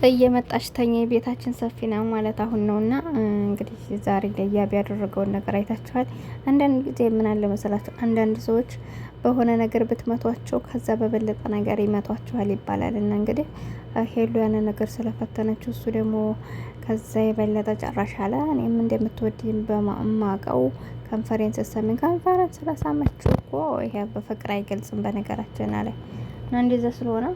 እየመጣች ተኛ ቤታችን ሰፊ ነው ማለት አሁን ነውና፣ እንግዲህ ዛሬ ላይ ያብ ያደረገውን ነገር አይታችኋል። አንዳንድ ጊዜ ምን አለ መሰላችሁ፣ አንዳንድ ሰዎች በሆነ ነገር ብትመቷቸው ከዛ በበለጠ ነገር ይመቷችኋል ይባላል። እና እንግዲህ ሄሉ ያንን ነገር ስለፈተነችው እሱ ደግሞ ከዛ የበለጠ ጨራሽ አለ። እኔም እንደምትወድኝ በማቀው ከንፈሬን ስትሰሚኝ ከንፈሬን ስለሳመችው እኮ ይሄ በፍቅር አይገልጽም በነገራችን አለ እና እንደዛ ስለሆነ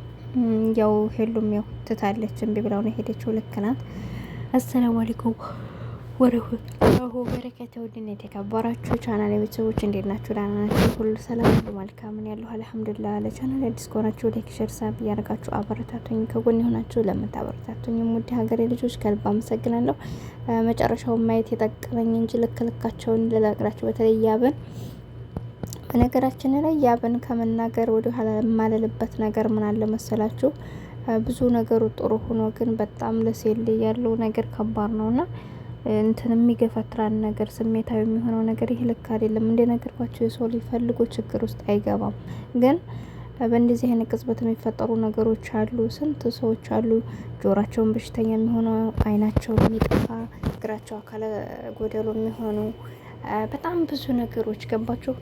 ያው ሄሉም ያው ትታለች፣ እምቢ ብላው ነው የሄደችው። ልክ ናት። አሰላሙ አለይኩም ወረህመቱላሂ ወበረካቱህ። ውድና የተከበራችሁ ቻናል ቤተሰቦች እንዴት ናችሁ? ደህና ናችሁ? ሁሉ ሰላም፣ ሁሉ መልካም ነው ያለሁ አልሐምዱሊላህ። ለቻናል አዲስ ከሆናችሁ like፣ share፣ sub እያደረጋችሁ አበረታቱኝ። ከጎን የሆናችሁ ለምታበረታቱኝ ውድ ሀገሬ ልጆች ከልብ አመሰግናለሁ። መጨረሻውን ማየት የጠቀመኝ እንጂ ልክ ልካቸውን ልነግራችሁ በተለይ ያብን በነገራችን ላይ ያብን ከመናገር ወደ ኋላ የማልልበት ነገር ምን አለ መሰላችሁ? ብዙ ነገሩ ጥሩ ሆኖ ግን በጣም ለሴል ያለው ነገር ከባድ ነውና እንትን የሚገፈትራን ነገር ስሜታዊ የሚሆነው ነገር ይህ ልክ አይደለም። እንደነገርኳቸው የሰው ልጅ ፈልጎ ችግር ውስጥ አይገባም። ግን በእንደዚህ አይነት ቅጽበት የሚፈጠሩ ነገሮች አሉ። ስንት ሰዎች አሉ ጆሯቸውን በሽተኛ የሚሆኑ፣ አይናቸው የሚጠፋ፣ እግራቸው አካለ ጎደሎ የሚሆኑ በጣም ብዙ ነገሮች ገባችሁ።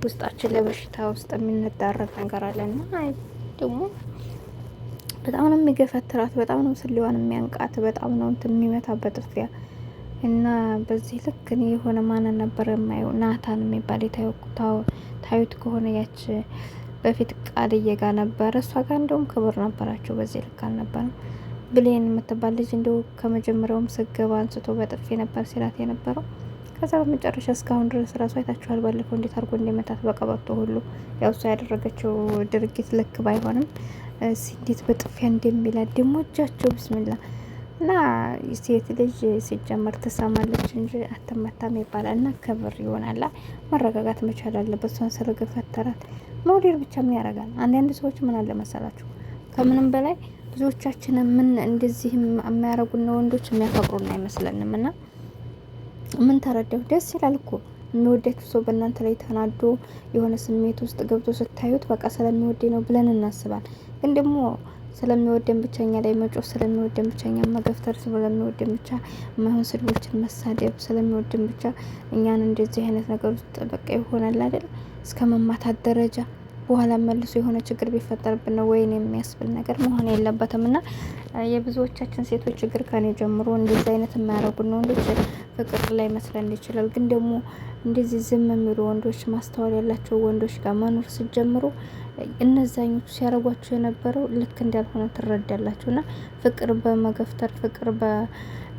ውስጣችን ለበሽታ ውስጥ የምንዳረግ ነገር አለና ደግሞ በጣም ነው የሚገፈትራት፣ በጣም ነው ስሊዋን የሚያንቃት፣ በጣም ነው እንትን የሚመታ ጥፊያ እና በዚህ ልክ እኔ የሆነ ማንን ነበር የማየው ናታን የሚባል ታዩት ከሆነ ያች በፊት ቃልዬ ጋ ነበረ። እሷ ጋር እንደውም ክብር ነበራቸው፣ በዚህ ልክ አልነበረም። ብሌን የምትባል ልጅ እንደው ከመጀመሪያውም ስገባ አንስቶ በጥፊ ነበር ሲላት የነበረው። ከዛ በመጨረሻ እስካሁን ድረስ ራሱ አይታችኋል። ባለፈው እንዴት አድርጎ እንደመታት በቀበቶ ሁሉ ያው እሷ ያደረገችው ድርጊት ልክ ባይሆንም እንዴት በጥፊያ እንደሚላት ደግሞ እጃቸው ብስሚላ እና ሴት ልጅ ሲጀመር ትሰማለች እንጂ አትመታም ይባላል። እና ክብር ይሆናላ መረጋጋት መቻል አለበት። እሷን ስለገፈተራት መውደድ ብቻ ምን ያደርጋል? አንዳንድ ሰዎች ምን አለ መሰላችሁ ከምንም በላይ ብዙዎቻችን ምን እንደዚህ የሚያደርጉን ወንዶች የሚያፈቅሩን አይመስለንም እና ምን ተረዳሁ። ደስ ይላል እኮ የሚወዳችሁ ሰው በእናንተ ላይ ተናዶ የሆነ ስሜት ውስጥ ገብቶ ስታዩት በቃ ስለሚወደኝ ነው ብለን እናስባል። ግን ደግሞ ስለሚወደን ብቻ እኛ ላይ መጮህ፣ ስለሚወደን ብቻ እኛ መገፍተር፣ ስለሚወደን ብቻ የማይሆን ስድቦችን መሳደብ፣ ስለሚወደን ብቻ እኛን እንደዚህ አይነት ነገር ውስጥ በቃ ይሆናል አይደል እስከ መማታት ደረጃ በኋላ መልሶ የሆነ ችግር ቢፈጠርብን ነው ወይን የሚያስብል ነገር መሆን የለበትም። እና የብዙዎቻችን ሴቶች ችግር ከኔ ጀምሮ እንደዚህ አይነት የማያደርጉን ወንዶች ፍቅር ላይ መስለን ይችላል። ግን ደግሞ እንደዚህ ዝም የሚሉ ወንዶች፣ ማስተዋል ያላቸው ወንዶች ጋር መኖር ስትጀምሩ እነዛኞቹ ሲያደርጓቸው የነበረው ልክ እንዳልሆነ ትረዳላችሁ። እና ፍቅር በመገፍተር ፍቅር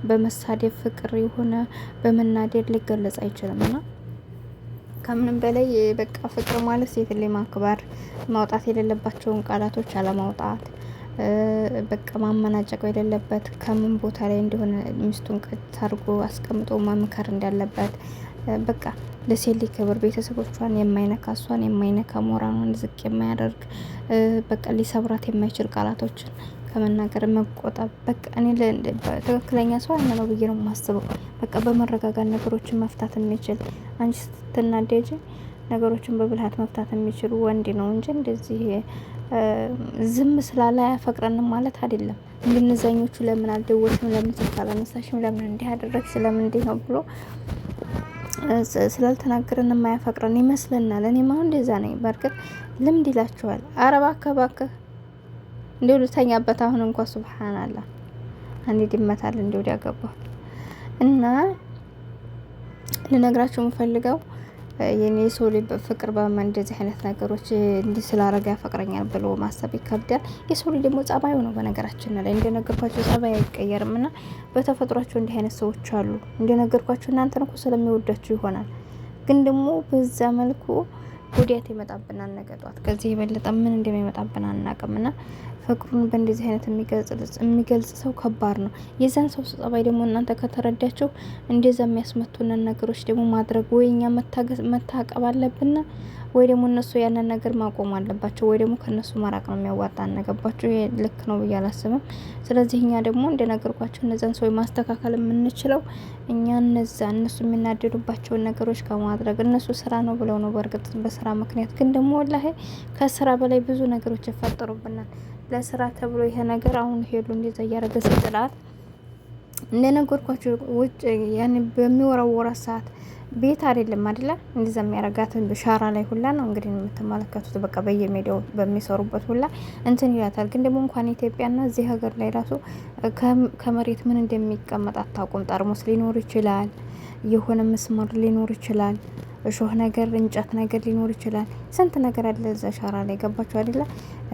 በመሳደብ ፍቅር የሆነ በመናደድ ሊገለጽ አይችልም እና ከምንም በላይ በቃ ፍቅር ማለት ሴት ላይ ማክበር፣ ማውጣት የሌለባቸውን ቃላቶች አለማውጣት፣ በቃ ማመናጨቀው የሌለበት ከምን ቦታ ላይ እንደሆነ ሚስቱን ቀጥ አድርጎ አስቀምጦ መምከር እንዳለበት፣ በቃ ለሴት ልጅ ክብር ቤተሰቦቿን የማይነካ እሷን የማይነካ ሞራሏን ዝቅ የማያደርግ በቃ ሊሰብራት የማይችል ቃላቶችን ከመናገር መቆጠብ። በቃ እኔ ትክክለኛ ሰው ያን ነው ብዬ ነው የማስበው። በቃ በመረጋጋት ነገሮችን መፍታት የሚችል አንቺ ስትናደጂ ነገሮችን በብልሃት መፍታት የሚችል ወንድ ነው እንጂ እንደዚህ ዝም ስላለ አያፈቅረንም ማለት አይደለም። እንደነዛኞቹ ለምን አልደወልሽም፣ ለምን ስልክ አላነሳሽም፣ ለምን እንዲህ አደረግሽ፣ ለምን እንዲህ ነው ብሎ ስላልተናገረን የማያፈቅረን ይመስለናል። እኔም አሁን እንደዛ ነኝ። በእርግጥ ልምድ ይላችኋል። ኧረ እባክህ እባክህ እንዲሁ ልተኛበት አሁን እንኳ ሱብሃንአላህ አንዴ ድመት አለ እንዲሁ ያገባው እና ልነግራችሁ የምፈልገው የኔ ሰው ልጅ ፍቅር እንደዚህ አይነት ነገሮች እንዲህ ስላረገ ያፈቅረኛል ብሎ ማሰብ ይከብዳል። የሰው ልጅ ደግሞ ጸባዩ ነው። በነገራችን ላይ እንደነገርኳቸው ጸባይ አይቀየርም እና በተፈጥሯቸው እንዲህ አይነት ሰዎች አሉ። እንደነገርኳቸው እናንተን እኮ ስለሚወዳችሁ ይሆናል፣ ግን ደግሞ በዛ መልኩ ጉዳት ይመጣብናል ነገ ጧት። ከዚህ የበለጠ ምን እንደሚመጣብን አናውቅም። እና ፍቅሩን በእንደዚህ አይነት የሚገልጽ ሰው ከባድ ነው። የዛን ሰው ጸባይ ደግሞ እናንተ ከተረዳቸው እንደዛ የሚያስመቱንን ነገሮች ደግሞ ማድረግ ወይ እኛ መታቀብ አለብን ወይ ደግሞ እነሱ ያንን ነገር ማቆም አለባቸው፣ ወይ ደግሞ ከእነሱ መራቅ ነው የሚያዋጣ። ነገባቸው ይሄ ልክ ነው ብዬ አላስብም። ስለዚህ እኛ ደግሞ እንደነገርኳቸው እነዛን ሰው ማስተካከል የምንችለው እኛ እነዛ እነሱ የሚናደዱባቸውን ነገሮች ከማድረግ እነሱ ስራ ነው ብለው ነው። በእርግጥ በስራ ምክንያት ግን ደግሞ ወላሂ ከስራ በላይ ብዙ ነገሮች ይፈጠሩብናል። ለስራ ተብሎ ይሄ ነገር አሁን ሄሉ እንደዛ እያደረገ ሲጥላት እንደነገርኳችሁ ውጭ ያን በሚወረወራት ሰዓት ቤት አይደለም አይደለ እንደዛ የሚያረጋት ሻራ ላይ ሁላ ነው እንግዲህ የምትመለከቱት። በቃ በየሜዳው በሚሰሩበት ሁላ እንትን ይላታል። ግን ደግሞ እንኳን ኢትዮጵያና እዚህ ሀገር ላይ ራሱ ከመሬት ምን እንደሚቀመጥ አታውቁም። ጠርሙስ ሊኖር ይችላል፣ የሆነ መስመር ሊኖር ይችላል። እሾህ ነገር እንጨት ነገር ሊኖር ይችላል። ስንት ነገር አለ እዛ ሻራ ላይ ገባችሁ አይደለ?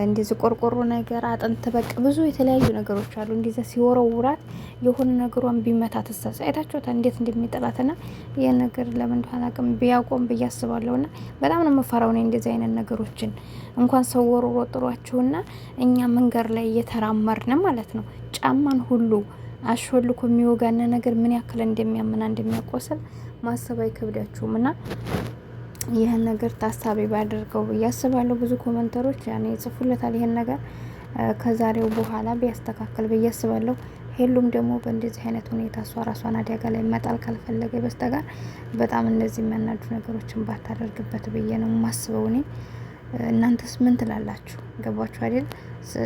እንደዚህ ቆርቆሮ ነገር፣ አጥንት፣ በቃ ብዙ የተለያዩ ነገሮች አሉ። እንደዛ ሲወረውራት የሆነ ነገሯን ቢመታ ትሳሳ አይታችኋታል እንዴት እንደሚጠላትና ይህ ነገር ለምን እንደሆነ አላውቅም፣ ቢያቆም ብዬ አስባለሁ። ና በጣም ነው የምፈራው እኔ እንደዚህ አይነት ነገሮችን እንኳን ሰው ወርውሮ ጥሯችሁና እኛ መንገድ ላይ እየተራመድን ማለት ነው ጫማን ሁሉ አሾልኮ የሚወጋና ነገር ምን ያክል እንደሚያምና እንደሚያቆስል ማሰብ አይከብዳችሁም። እና ይህን ነገር ታሳቢ ባደርገው ብዬ አስባለሁ። ብዙ commenter ኦች ያኔ ይጽፉለታል ይህን ነገር ከዛሬው በኋላ ቢያስተካክል ብዬ አስባለሁ። ሄሉም ደግሞ በእንደዚህ አይነት ሁኔታ እሷ ራሷን አደጋ ላይ መጣል ካልፈለገ በስተቀር በጣም እንደዚህ የሚያናዱ ነገሮችን ባታደርግበት ብዬ ነው የማስበው እኔ። እናንተስ ምን ትላላችሁ? ገባችሁ አይደል?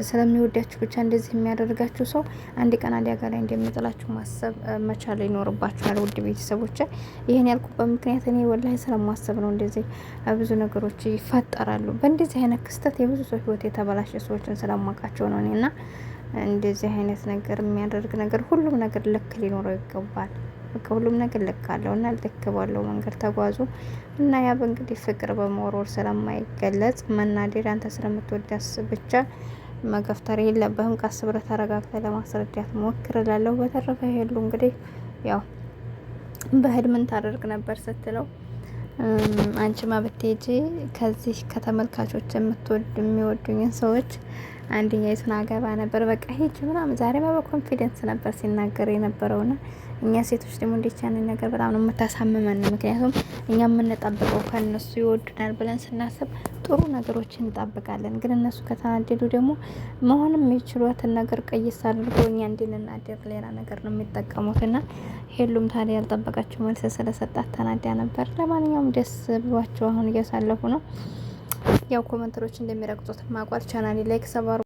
ስለሚወዳችሁ ብቻ እንደዚህ የሚያደርጋችሁ ሰው አንድ ቀን አደጋ ላይ እንደሚጥላችሁ ማሰብ መቻል ይኖርባችኋል። ውድ ቤተሰቦች፣ ይህን ያልኩበት ምክንያት እኔ ወላሂ ስለማሰብ ነው። እንደዚህ ብዙ ነገሮች ይፈጠራሉ። በእንደዚህ አይነት ክስተት የብዙ ሰው ህይወት የተበላሸ ሰዎችን ስለማውቃቸው ነው እኔ እና እንደዚህ አይነት ነገር የሚያደርግ ነገር ሁሉም ነገር ልክ ሊኖረው ይገባል። በቃ ሁሉም ነገር ልክ አለው እና ልክ ባለው መንገድ ተጓዙ እና ያ በእንግዲህ ፍቅር በመወርወር ስለማይገለጽ መናደድ አንተ ስለምትወዳስ ብቻ መገፍተር የለብህም። ቀስ ብለህ ተረጋግተህ ለማስረዳት ሞክር እላለሁ። በተረፈ ሄሉ እንግዲህ ያው በህልምን ታደርግ ነበር ስትለው አንቺማ ብትሄጂ ከዚህ ከተመልካቾች የምትወድ የሚወዱኝን ሰዎች አንደኛይቱን አገባ ነበር። በቃ ሂጅ ምናምን ዛሬማ በ confidence ነበር ሲናገር የነበረውና እኛ ሴቶች ደግሞ እንዴት ያንን ነገር በጣም ነው የምታሳምመን። ምክንያቱም እኛ የምንጠብቀው ከእነሱ ይወዱናል ብለን ስናስብ ጥሩ ነገሮችን እንጠብቃለን። ግን እነሱ ከተናደዱ ደግሞ መሆንም የሚችሏትን ነገር ቀይስ አድርገው እኛ እንድንናደድ ሌላ ነገር ነው የሚጠቀሙት። እና ሄሉም ታዲያ ያልጠበቀችው መልስ ስለሰጣት ተናዳ ነበር። ለማንኛውም ደስ ብሏቸው አሁን እያሳለፉ ነው። ያው commenter ኦች እንደሚረግጡት ማቋል ቻናሌ like ሰባሩ።